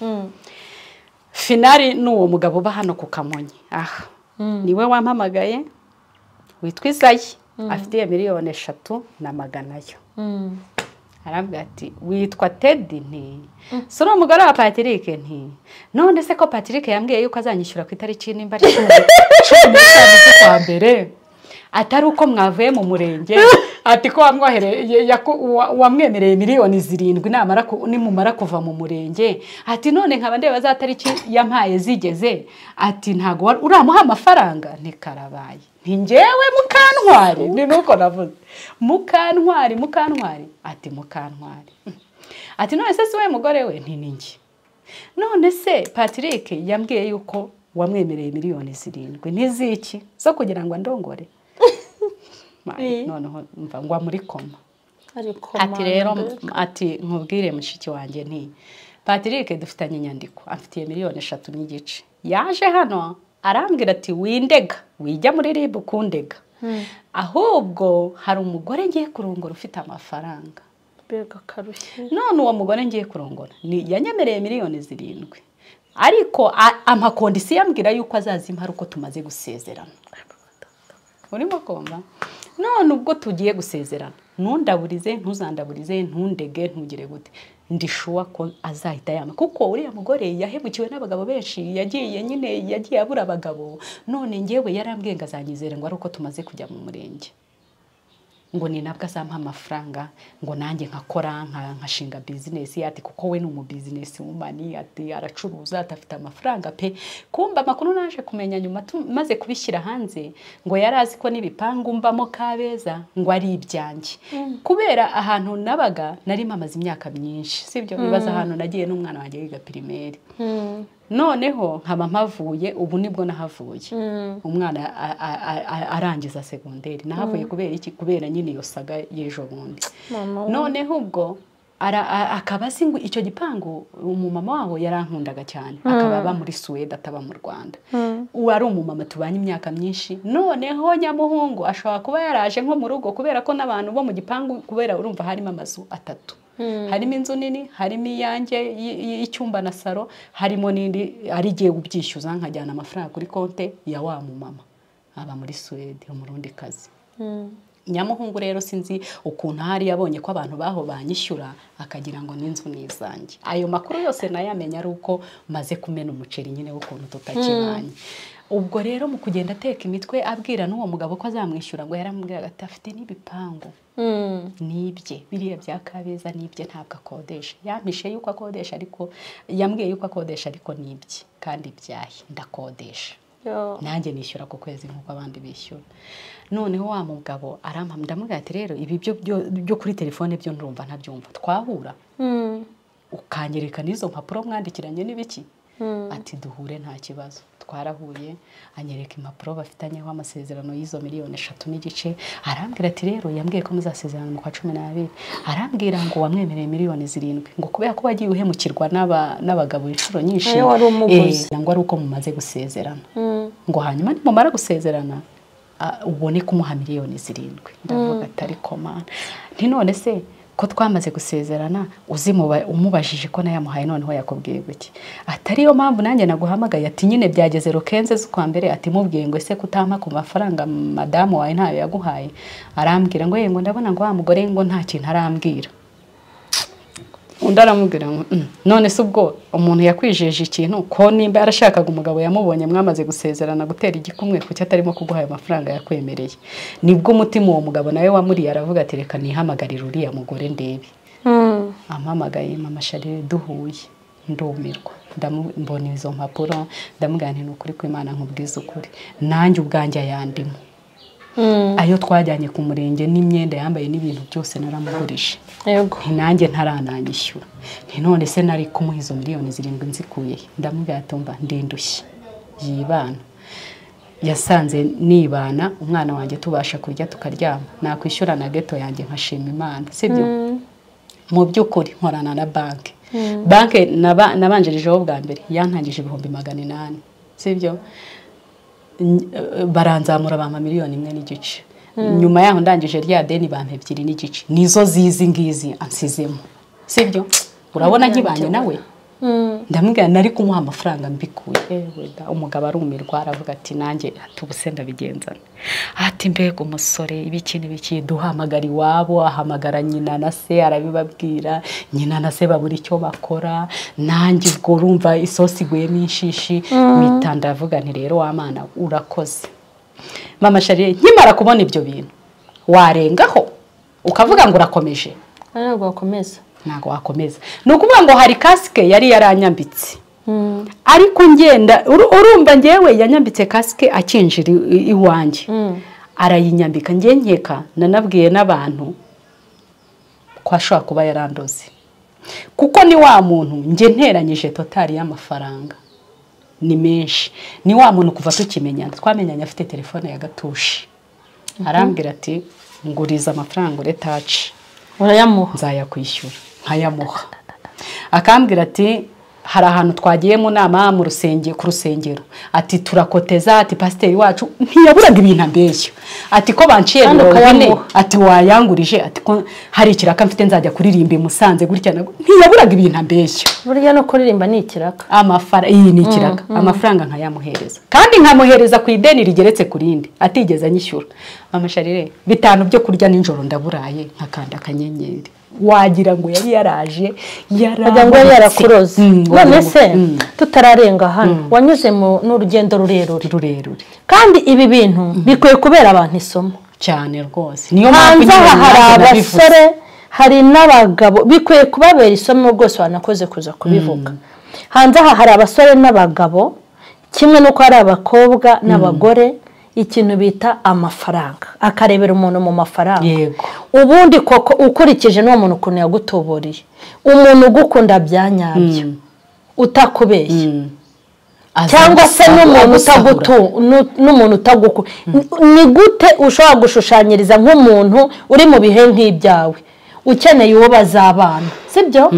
finali n'uwo mugabo uba hano ku Kamonyi aha niwe wampamagaye witwa Isayi afite miliyoni 3,100. Arambwira ati witwa Teddy nti si uri umugore wa Patrick nti none se ko Patrick yambwiye yuko azanyishyura ku itariki nimba ari 15 z'ukwa mbere atari uko mwavuye mu murenge, ati ko wamwemereye miliyoni 7 nimumara kuva mu murenge, ati none nkaba ndeba za tariki yampaye zigeze, ati ntago uramuha amafaranga. Nti karabaye. Nti njyewe Mukantwari ni nuko navuze Mukantwari Mukantwari ati Mukantwari ati none se si we mugore we nti ninjye. None se Patrick yambwiye yuko wamwemereye miliyoni 7 ntiziki zo kugira ngo andongore. Noneho mva ngwa muri koma. Ati rero ati nkubwire mushiki wanjye nti Patrick dufitanye inyandiko afitiye miliyoni 3.5. Yaje hano arambwira ati windega wijya muri RIB kundega, ahubwo hari umugore ngiye kurongora ufite amafaranga. None uwo mugore ngiye kurongora yanyemereye miliyoni 7 ariko ampa kondisiyo yambwira yuko azazimpa uko tumaze gusezerana. Urimo kumva? None ubwo tugiye gusezerana ntundaburize ntuzandaburize ntundege ntugire gute, ndishuwa ko azahita yama kuko uriya mugore yahemukiwe n'abagabo benshi, yagiye nyine yagiye abura abagabo, none ngewe yarambwiye ngo azanyizere ngo ari uko tumaze kujya mu murenge. Ngo ni nabwo azampa amafaranga ngo nanjye nkakora nkashinga business, ati kuko we ni umu business woman, ati aracuruza, atafite amafaranga pe. Kumba amakuru naje kumenya nyuma maze kubishyira hanze, ngo yarazi ko n'ibipangu mbamo Kabeza ngo ari ibyanjye. Kubera ahantu nabaga nari mamaze imyaka myinshi, sibyo? Bibaza ahantu nagiye n'umwana wanjye yiga primaire. Noneho nkaba mpavuye, ubu nibwo nahavuye. Umwana arangiza segonderi, nahavuye kubera iki? Kubera nyine iyo saga y'ejo bundi. Noneho ubwo akaba azi ngo icyo gipangu umumama waho yarankundaga cyane, akaba aba muri Suwede ataba mu Rwanda. Uwo ari umumama tubanye imyaka myinshi. Noneho nyamuhungu ashobora kuba yaraje nko mu rugo, kubera ko n'abantu bo mu gipangu, kubera urumva harimo amazu atatu, harimo inzu nini, harimo iyanjye y'icyumba na saro, harimo n'indi ari giye ubyishyuza nkajyana amafaranga kuri konte ya wa mumama aba muri Suwede, umurundi kazi. Nyamuhungu rero sinzi ukuntu hari yabonye ko abantu baho banyishyura, akagira ngo n'inzu nizanjye. Ayo makuru yose nayamenya ari uko maze kumena umuceri nyine w'ukuntu tutakibanye. Ubwo rero mu kugenda ateka imitwe abwira n'uwo mugabo ko azamwishyura, ngo yaramubwiraga ati afite n'ibipangu nibye, biriya bya Kabeza nibye, ntabwo akodesha. Yampishe yuko akodesha, ariko yambwiye yuko akodesha, ariko nibye kandi byahe ndakodesha. Nanjye nishyura ku kwezi nk'uko abandi bishyura. Noneho wa mugabo arampa, ndamubwira ati rero ibi byo kuri telefone byo ndumva ntabyumva, twahura ukanyereka n'izo mpapuro mwandikiranye n'ibiki? Ati duhure nta kibazo. Twarahuye, anyereka impapuro bafitanyeho amasezerano y'izo 3.5 miliyoni. Arambwira ati rero yambwiye ko muzasezerana mu kwa 12, arambwira ngo wamwemereye 7 miliyoni, ngo kubera ko wagiye uhemukirwa n'abagabo inshuro nyinshi, ngo ari uko mumaze gusezerana, ngo hanyuma nimumara gusezerana ubone kumuha 7 miliyoni. Ndavuga ati ariko mana, nti none se ko twamaze gusezerana umubajije ko nayamuhaye, noneho yakubwiye guki? Atari yo mpamvu nanjye naguhamagaye. Ati nyine byageze rukenze z'ukwa mbere, ati mubwiye ngo ese kutampa ku mafaranga madamu wawe ntayo yaguhaye? Arambwira ngo ngo ndabona ngo wa mugore ngo nta kintu arambwira. Undi aramubwira ngo none se ubwo umuntu yakwijeje ikintu, ko nimba yarashakaga umugabo yamubonye mwamaze gusezerana gutera igikumwe, kuki atarimo kuguha ayo mafaranga yakwemereye? Nibwo umutima uwo mugabo nawe wamuriye, aravuga ati reka nihamagarire uriya mugore ndebe. Ampamagaye mama Sharire, duhuye ndumirwa, mbona izo mpapuro, ndamubwira nti ni ukuri kw'Imana nkubwiza ukuri, nanjye ubwanjye ayandimo, ayo twajyanye ku murenge n'imyenda yambaye n'ibintu byose naramugurije, nti nanjye ntarananyishyura, nti none se nari kumuha izo 7 miliyoni nzikuye? Ndamubwira ati umva ndindushye yibana, yasanze nibana umwana wanjye tubasha kurya tukaryama, nakwishyura na geto yanjye nkashima Imana, sibyo? Mu by'ukuri nkorana na banki, banki nabanjirijeho bwa mbere yantangije 800,000, sibyo? Baranzamura bampa 1.5 miliyoni. Nyuma yaho ndangije rya deni bampa 2.5, nizo zizi ngizi ansizemo, sibyo? Urabona nkibanye nawe, ndamubwira nari kumuha amafaranga mbikuye. Umugabo arumirwa, aravuga ati nanjye ati ubuse ndabigenzana, ati mbega umusore ibiki n'ibiki. Duhamagara iwabo, ahamagara nyina na se, arabibabwira, nyina na se babura icyo bakora. Nanjye ubwo urumva isosi iguyemo inshishi, mpita ndavuga nti rero wa mana urakoze. Mama Sharire, nkimara kubona ibyo bintu, warengaho ukavuga ngo urakomeje? Ntabwo wakomeza. Ntabwo wakomeza. Ni ukuvuga ngo hari kasike yari yaranyambitse, ariko ngenda urumva ngewe yanyambitse kasike akinjira iwanjye, arayinyambika. Nge nkeka nanabwiye n'abantu ko ashobora kuba yarandoze, kuko ni wa muntu nge nteranyije total y'amafaranga ni menshi. Ni wa muntu kuva tukimenyana, twamenyanye afite telefone ya gatushi, arambwira ati nguriza amafaranga ure taci. Urayamuha? Nzayakwishyura, nkayamuha. Akambwira ati hari ahantu twagiye mu nama mu rusenge, ku rusengero, ati turakoteza, ati pasiteri wacu ntiyaburaga ibintu ambeshya, ati ko banciye Kandi 40, ukayamuha. ati wayangurije, ati ko hari ikiraka mfite nzajya kuririmba i Musanze gutya na ntiyaburaga ibintu ambeshya. Burya no kuririmba ni ikiraka. Iyi ni ikiraka. Amafaranga nkayamuhereza, kandi nkamuhereza ku ideni rigeretse ku rindi atigeze anyishyura. Mama Sharire, 5 byo kurya nijoro ndaburaye, nkakanda akanyenyeri, wagira ngo yari yaraje. Wagira ngo yari yarakuroze. Wagira None se tutararenga hano, wanyuze mu n'urugendo rurerure, rurerure. Kandi ibi bintu bikwiye kubera abantu isomo. Cyane rwose. Niyo mpamvu hanze aha hari abasore, hari n'abagabo, bikwiye kubabera isomo rwose, wanakoze kuza kubivuga. Hanze aha hari abasore n'abagabo, kimwe n'uko hari abakobwa n'abagore, ikintu bita amafaranga, akarebera umuntu mu mafaranga. Yego. Ubundi koko ukurikije n'uwo muntu ukuntu yagutuburiye, umuntu ugukunda bya nyabyo, utakubeshya, cyangwa se n'umuntu utagukunda, ni gute ushobora gushushanyiriza nk'umuntu uri mu bihe nk'ibyawe, ukeneye uwo bazabana, sibyo?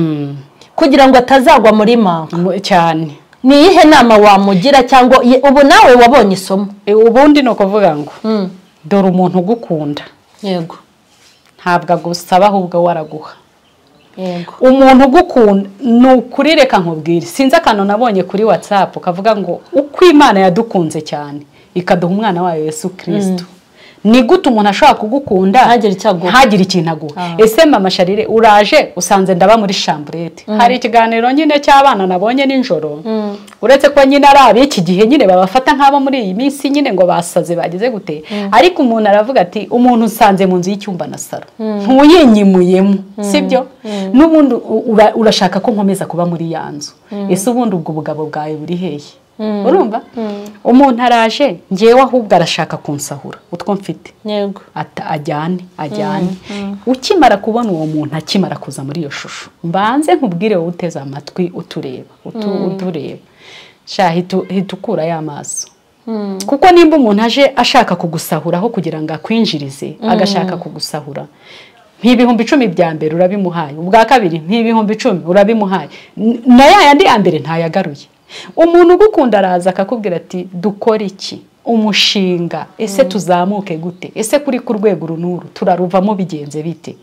Kugira ngo atazagwa muri manka cyane. Ni iyihe nama wamugira, cyangwa ubu nawe wabonye isomo? Ubundi ni ukuvuga ngo dore umuntu ugukunda, yego, ntabwo agusaba ahubwo waraguha. Yego. Umuntu ugukunda ni ukuri, reka nkubwire, sinzi akantu nabonye kuri WhatsApp kavuga ngo uko Imana yadukunze cyane ikaduha umwana wayo Yesu Kristo, ni gute umuntu ashobora kugukunda ntagire ikintu aguha? Ese mama Sharire, uraje usanze ndaba muri chambrette, hari ikiganiro nyine cy'abana nabonye nijoro, uretse ko nyine ari ab'iki gihe nyine babafata nk'abo muri iyi minsi nyine ngo basaze bagize gute, ariko umuntu aravuga ati umuntu usanze mu nzu y'icyumba na saro ntuyinyimuyemo, sibyo? N'ubundi urashaka ko nkomeza kuba muri ya nzu, ese ubundi ubwo bugabo bwawe buri hehe? Urumva umuntu araje, ngewe ahubwo arashaka kunsahura utwo mfite, yego, ajyane. Ukimara kubona uwo muntu akimara kuza muri iyo shusho, mbanze nkubwire wowe uteze amatwi utureba, utureba, sha hita ukura y'amaso. Kuko nimba umuntu aje ashaka kugusahuraho kugira ngo akwinjirize, agashaka kugusahura, 10,000 bya mbere urabimuhaye, ubwa kabiri 10,000 urabimuhaye, na yandi ya mbere ntayagaruye. Umuntu ugukunda araza akakubwira ati dukora iki, umushinga, ese tuzamuke gute, ese kuri ku rwego runuru turaruvamo bigenze bite?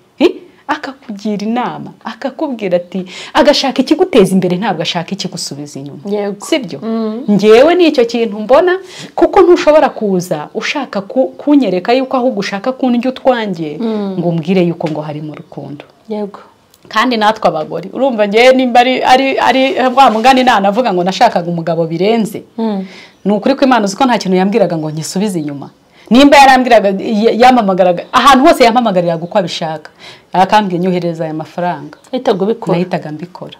Akakugira inama, akakubwira ati agashaka ikiguteza imbere, ntabwo ashaka ikigusubiza inyuma, sibyo? Ngewe nicyo kintu mbona, kuko ntushobora kuza ushaka kunyereka yuko ahubwo ushaka kundya utwanjye, ngo umbwire yuko ngo hari mu rukundo. Yego. Kandi natwe abagore, urumva ngewe nimba ari wa mugani nanavuga ngo nashakaga umugabo birenze, ni ukuri ko Imana uzi ko nta kintu yambwiraga ngo nkisubize inyuma. Nimba yarambwiraga, yampamagaraga ahantu hose, yampamagariraga uko abishaka, akambwiye nyohereza aya mafaranga, nahitaga mbikora.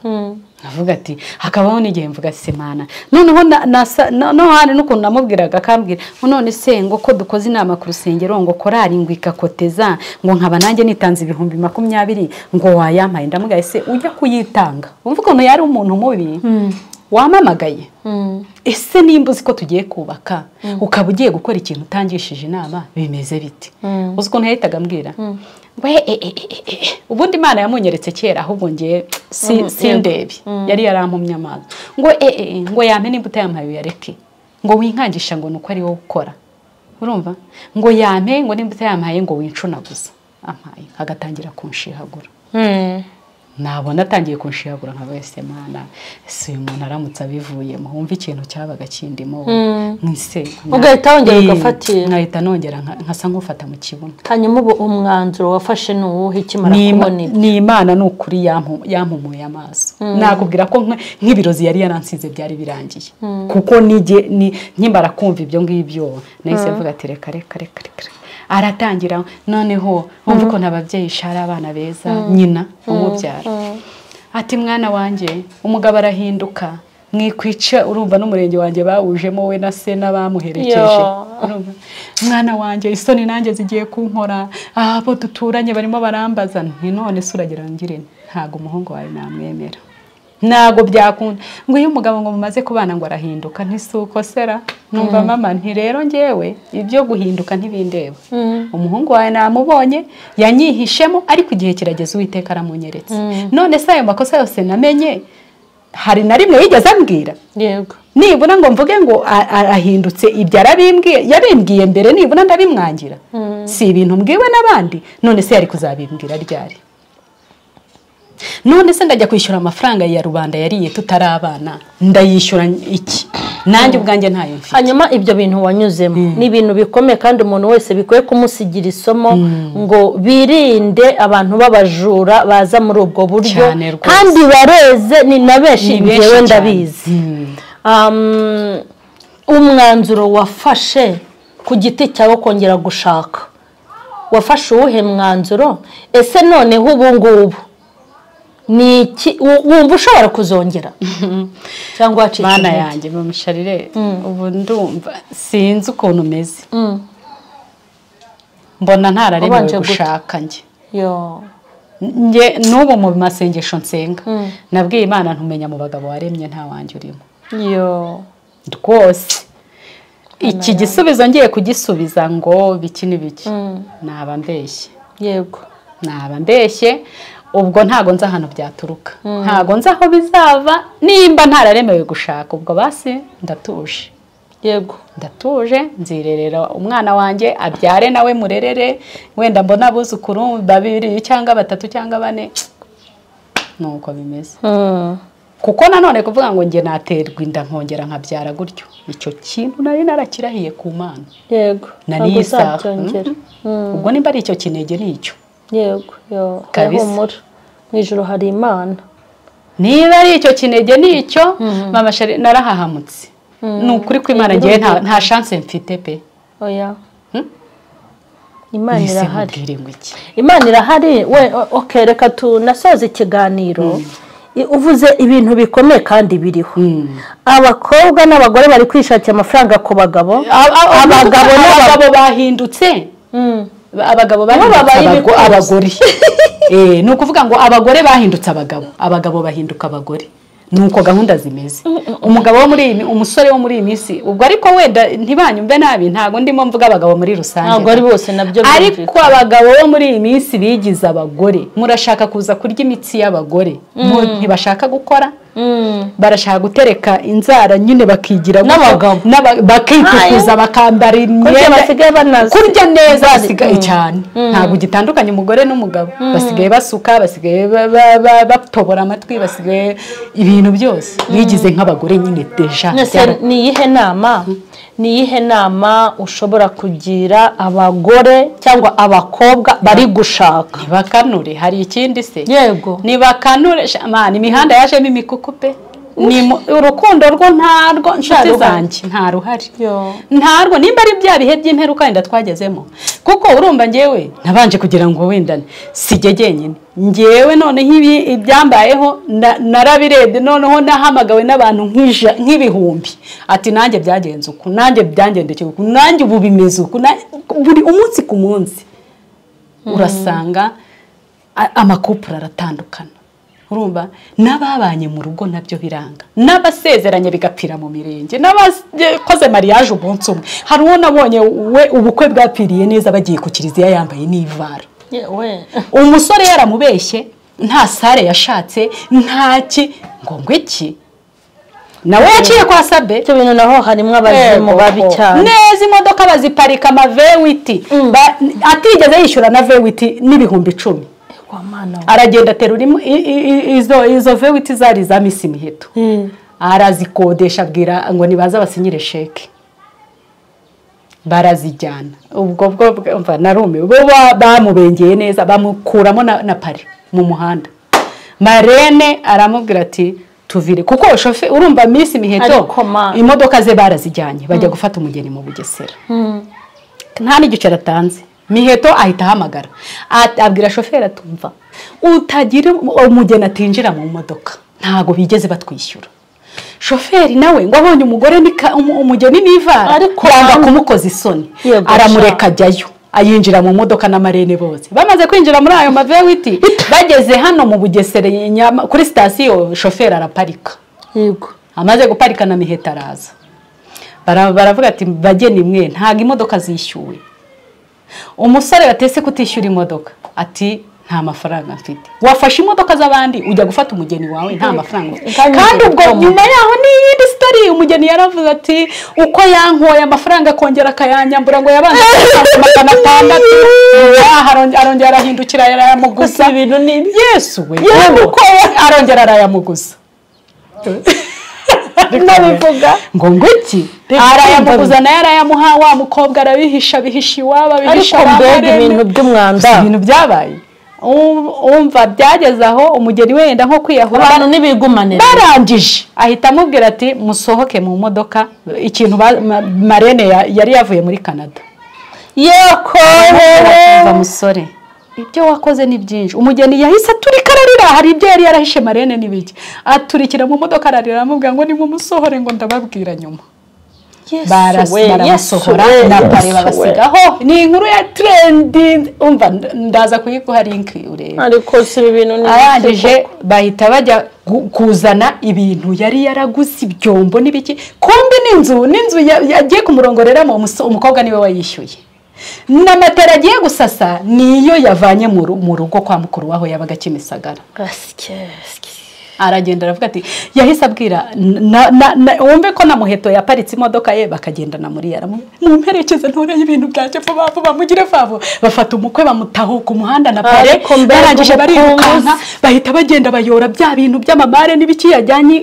Avuga ati hakabaho n'igihe mvuga semana, noneho no handi n'ukuntu namubwiraga akambwira none se ngo ko dukoze inama ku rusengero ngo korari ngo ikakoteza ngo nkaba nanjye nitanze 20,000 ngo wayampaye, ndamubwira ese ujya kuyitanga? Umva ukuntu yari umuntu mubi, wamamagaye. Ese nimba uzi ko tugiye kubaka, ukaba ugiye gukora ikintu utangishije inama, bimeze bite? Uzi ukuntu yahitaga ambwira ubundi Imana yamunyeretse kera, ahubwo ngiye sindebe, yari yarampumye amaso, ngo ngo yampe nimba utayampaye uyareke, ngo winkangisha ngo nuko ari wowe ukora, urumva, ngo yampe ngo nimba utayampaye ngo wincunaguza, ampaye agatangira kunshihagura. Nabona atangiye kunshihagura nka wese Mana, ese uyu muntu aramutse abivuyemo, wumva ikintu cyabaga kindimo mwise, ugahita wongera ugafatira, nkahita nongera nkasa nkufata mu kibuno. Hanyuma ubu umwanzuro wafashe ni uwuhe ikimara kubona ibyo? Ni Imana ni ukuri yampumuye amaso. Nakubwira ko nk'ibirozi yari yaransize byari birangiye, kuko nkimara kumva ibyo ngibyo nahise mvuga ati reka reka reka reka. Aratangira noneho wumva ukuntu ababyeyi shara abana beza, nyina umubyara ati mwana wanjye umugabo arahinduka, mwikwica, urumva n'umurenge wanjye bawujemo we na se n'abamuherekeje, mwana wanjye isoni nanjye zigiye kunkora, abo duturanye barimo barambaza, nti none se uragira ngire ntago umuhungu wawe namwemera, ntago byakunda, ngo iyo umugabo ngo mumaze kubana ngo arahinduka, ntisuko sera. Numva mama nti rero ngewe ibyo guhinduka ntibindeba, umuhungu wawe namubonye yanyihishemo, ariko igihe kirageze Uwiteka aramunyeretse. None se ayo makosa yose namenye hari na rimwe yigeze ambwira? Yego. Nibura ngo mvuge ngo ahindutse, ibyo arabimbwiye, yabimbwiye mbere, nibura ndabimwangira, si ibintu mbwiwe n'abandi, none se yari kuzabimbwira ryari? None se ndajya kwishyura amafaranga ya rubanda yariye tutarabana, ndayishyura iki? Nanjye ubwanjye ntayo mfite. Hanyuma ibyo bintu wanyuzemo ni ibintu bikomeye, kandi umuntu wese bikwiye kumusigira isomo ngo birinde abantu b'abajura baza muri ubwo buryo, kandi bareze ni na benshi, ngewe ndabizi. Umwanzuro wafashe ku giti cyawe kongera gushaka Wafashe uwuhe mwanzuro? Ese noneho ubu ngubu ni iki wumva ushobora kuzongera cyangwa wacitse Mana yanjye bamusharire, ubu ndumva sinzi ukuntu meze. Mbona ntararemewe gushaka njye. Yo. Njye n'ubu mu masengesho nsenga nabwiye Imana ntumenya mu bagabo waremye nta wanjye urimo. Yo. Rwose iki gisubizo ngiye kugisubiza ngo biki n'ibiki naba mbeshye. Yego. Naba mbeshye, ubwo ntago nzi ahantu byaturuka, ntago nzi aho bizava. Nimba ntararemewe gushaka ubwo basi ndatuje. Yego. Ndatuje, nzirerera umwana wanjye abyare nawe murerere, wenda mbona abuzukuru babiri cyangwa batatu cyangwa bane, nuko bimeze. Kuko nanone kuvuga ngo nge naterwa inda nkongera nkabyara gutyo, icyo kintu nari narakirahiye ku Mana. Yego. Nari isaha. Ubwo nimba ari icyo kinege nicyo. Yego. Yo. Humura. Mu ijuru hari Imana. Niba ari icyo kinege nicyo, mama Shari narahahamutse. Ni ukuri kw'Imana ngiye nta chance mfite pe. Oya. Imana irahari. Imana irahari. We okay, reka tunasoze ikiganiro. Uvuze ibintu bikomeye kandi biriho. Abakobwa n'abagore bari kwishakira amafaranga ku bagabo. Abagabo n'abagabo bahindutse. Abagabo bahindutse abagore. Ni ukuvuga ngo abagore bahindutse abagabo, abagabo bahinduka abagore. Nuko gahunda zimeze. Umugabo wo muri umusore wo muri iyi minsi ubwo, ariko wenda ntibanyumve nabi, ntago ndimo mvuga abagabo muri rusange, ntabwo ari bose nabyo, ariko abagabo bo muri iyi minsi bigize abagore. Murashaka kuza kurya imitsi y'abagore, ntibashaka gukora, barashaka gutereka inzara nyine bakigira n'abagabo bakitukuza bakambara imyenda kurya neza basigaye cyane. Ntabwo gitandukanye umugore n'umugabo, basigaye basuka, basigaye batobora amatwi, basigaye ibintu byose bigize nk'abagore nyine deja. Ni iyihe nama ushobora kugira abagore cyangwa abakobwa bari gushaka? Nibakanure, hari ikindi se? Yego. Nibakanure, man, imihanda yajemo imikuku pe. Ni urukundo rwo ntarwo nshuti zanjye nta ruhari. Ntarwo nimba ari bya bihe by'imperuka wenda twagezemo. Kuko urumva ngewe nabanje kugira ngo wenda sijye jyenyine. Ngewe noneho ibyambayeho narabirebye, noneho nahamagawe n'abantu nk'ibihumbi ati nanjye byagenze uku, nanjye byangendekeye uku, nanjye ubu bimeze uku, buri umunsi ku munsi urasanga amakupura aratandukana. Urumva n'ababanye mu rugo nabyo biranga, n'abasezeranye bigapfira mu mirenge, n'abakoze mariage umunsi umwe. Hari uwo nabonye we ubukwe bwapfiriye neza bagiye ku kiliziya yambaye n'ivara. Umusore yaramubeshye, nta sare yashatse, ntaki ngo iki nawe yaciye kwa Sabe. Ibyo bintu naho harimo abazimu babi cyane. Neza imodoka baziparika ama V8 atigeze yishyura na V8 n'ibihumbi 10. Aragenda aterura izo V8 zari za Miss Miheto, arazikodesha abwira ngo nibaza basinyire sheke, barazijyana. Ubwo bwo narumiwe, bo bamubengeye neza bamukuramo na pari mu muhanda. Marene aramubwira ati tuvire, kuko shofe urumva Miss Miheto imodoka ze barazijyanye bajya gufata umugeni mu Bugesera, nta n'igiceri atanze. Miheto ahita ahamagara abwira shoferi atumva utagira umugeni atinjira mu modoka, ntago bigeze batwishyura. Shoferi nawe ngo abonye umugore umugeni n'ivara yanga kumukoza isoni, aramureka ajyayo, ayinjira mu modoka n'amarene bose. Bamaze kwinjira muri ayo mavewiti bageze hano mu Bugesera kuri sitasiyo, shoferi araparika. Yego. Amaze guparika na Miheto araza, baravuga ati bageni mwe ntago imodoka zishyuwe. Umusore batese kutishyura imodoka ati nta mafaranga mfite. Wafashe imodoka z'abandi ujya gufata umugeni wawe nta mafaranga. Kandi ubwo nyuma yaho n'iyindi story, umugeni yaravuze ati uko yankoye amafaranga akongera akayanyambura ngo yabanze 600 arongera arahindukira yarayamuguza. Ibintu ni Yesu we. Arongera arayamuguza. Nabivuga ngo nguki arayamuguza naye arayamuha, wa mukobwa arabihisha bihisha iwabo abihisha. Ariko mbega ibintu by'umwanda, ibintu byabaye. Umva byageze aho umugeni wenda nko kwiyahura, abantu ntibigumanira. Barangije ahita amubwira ati musohoke mu modoka. Ikintu Marene yari yavuye muri Canada, Yoko musore, ibyo wakoze ni byinshi. Umugeni yahise aturika ararira, hari ibyo yari yarahishe marene n'ibiki, aturikira mu modoka ararira, aramubwira ngo nimumusohore ngo ndababwira nyuma. Baramusohora na pare babasigaho. Ni inkuru ya trending, umva ndaza kuyiguha link urebe. Ariko si ibintu ni arangije bahita bajya kuzana ibintu yari yaraguze, ibyombo n'ibiki, kumbe n'inzu yagiye kumurongoreramo umukobwa niwe wayishyuye, n'amatera agiye gusasa niyo yavanye mu rugo kwa mukuru waho yabaga Kimisagara. Aragenda aravuga ati yahise abwira wumve ko na Muheto yaparitse imodoka ye bakagendana muri mumperekeze ntoreye ibintu byanjye vuba vuba mugire favo. Bafata umukwe bamutaho ku muhanda na pare, barangije barirukanka bahita bagenda bayora bya bintu by'amamare n'ibiki yajyanye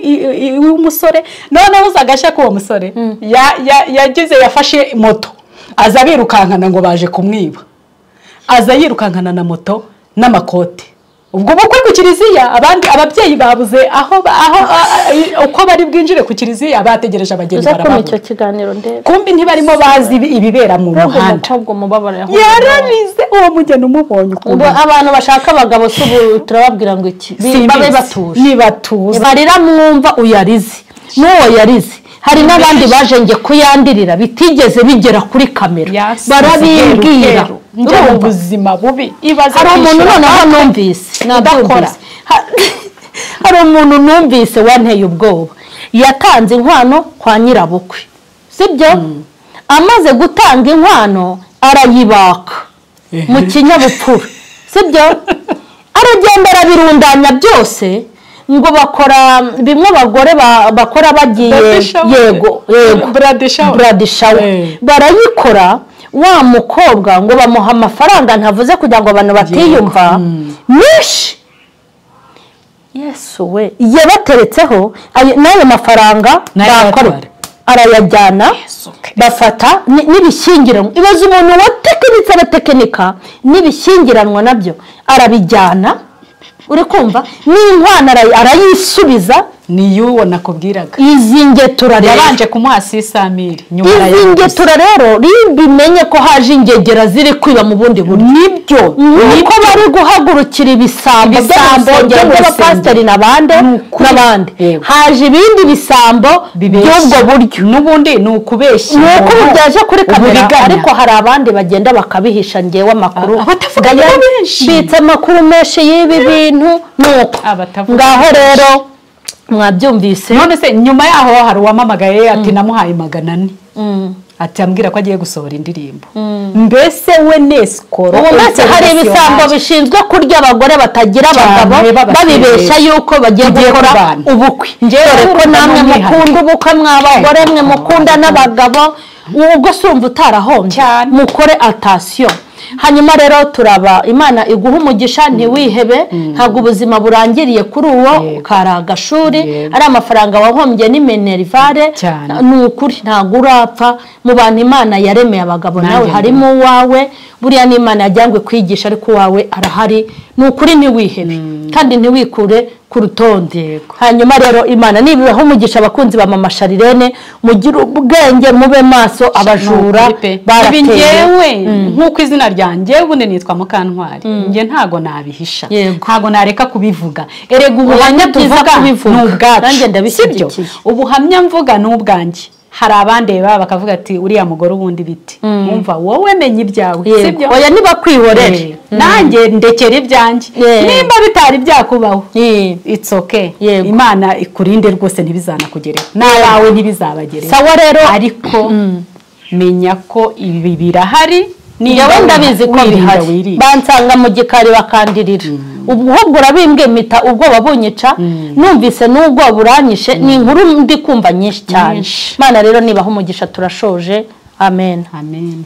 umusore. Noneho uzagasha ko uwo musore yagize yafashe moto aza birukankana ngo baje kumwiba, aza yirukankana na moto n'amakote. Ubwo bukwe ku kiliziya abandi ababyeyi babuze aho uko bari bwinjire ku kiliziya, bategereje abageni barababura. Icyo kiganiro ndebe kumbi ntibarimo bazi ibibera mu muhanda. Yararize uwo mugeni umubonye ukuntu abantu bashaka abagabo se ubu turababwira ngo iki babe batuje, nibatuze barira mwumva uyarize n'uwo yarize. Hari n'abandi baje nge kuyandirira bitigeze bigera kuri kamera barabimbwira mu buzima bubi. Hari umuntu noneho numvise nabyumvise, hari umuntu numvise wanteye ubwoba, yatanze inkwano kwa nyirabukwe, sibyo? Amaze gutanga inkwano arayibaka mu kinyabupfura, sibyo? Aragenda arabirundanya byose ngo bakora bimwe abagore bakora bagiye, yego yego bradishawe barayikora. Wa mukobwa ngo bamuha amafaranga ntavuze kugira ngo abantu batiyumva menshi, Yesu we yabateretseho n'ayo mafaranga bakora arayajyana, bafata n'ibishyingiranwa. Ibaze umuntu watekinitse aratekinika n'ibishyingiranwa nabyo arabijyana, uri kumva n'inkwano arayisubiza. Niyo nakubwiraga izi ngetura rero yabanje kumuha 600,000 nyuma izi ngetura rero ribimenye ko haje ingegera ziri kwiba mu bundi buryo. Nibyo niko bari guhagurukira ibisambo by'abapasiteri n'abandi n'abandi, haje ibindi bisambo by'ubwo buryo. N'ubundi ni ukubeshya, nuko byaje kuri kamera, ariko hari abandi bagenda bakabihisha. Ngewe amakuru mbitse amakuru menshi y'ibi bintu nuko ngaho rero mwabyumvise. None se nyuma yaho hari uwamamagaye ati namuhaye 400 ati ambwira ko agiye gusohora indirimbo. Mbese we nesikoro ubu mbese hari ibisambo bishinzwe kurya abagore batagira abagabo babibeshya yuko bagiye gukora ubukwe. Dore ko namwe mukunda ubukwe mw'abagore mwe mukunda n'abagabo, ubwo si umva utarahombye, mukore atasiyo. Hanyuma rero turaba Imana iguha umugisha, ntiwihebe, ntabwo ubuzima burangiriye kuri uwo kari agashuri, ari amafaranga wahombye ni minerivare, ni ukuri ntabwo urapfa. Mu bantu Imana yaremeye abagabo nawe harimo uwawe, buriya n'Imana yajyangwe kwigisha ariko uwawe arahari, ni ukuri ntiwihebe kandi ntiwikure ku rutonde. Hanyuma rero Imana nibibaho umugisha abakunzi ba Mama Sharirene, mugire ubwenge mube maso, abajura barateye. Ngewe nkuko izina ryanjye ubundi nitwa Mukantwari, nge ntago nabihisha, ntago nareka kubivuga. Erega ubuhamya tuvuga ni ubwacu, sibyo? Ubuhamya mvuga ni ubwanjye. Hari abandeba bakavuga ati uriya mugore ubundi biti, umva wowe menye ibyawe, sibyo? Oya nibakwihorere, nanjye ndekera ibyanjye, nimba bitari byakubaho it's okay. Imana ikurinde rwose ntibizanakugereho n'abawe ntibizabagereho. Sawa rero, ariko menya ko ibi birahari. Njyewe ndabizi ko bihari, bansanga mu gikari bakandirira, ubwo urabimbwe mpita ubwoba bunyica, numvise n'ubwoba buranyishe. Ni inkuru ndi kumva nyinshi cyane. Imana rero nibaha umugisha, turashoje. Amen, amen.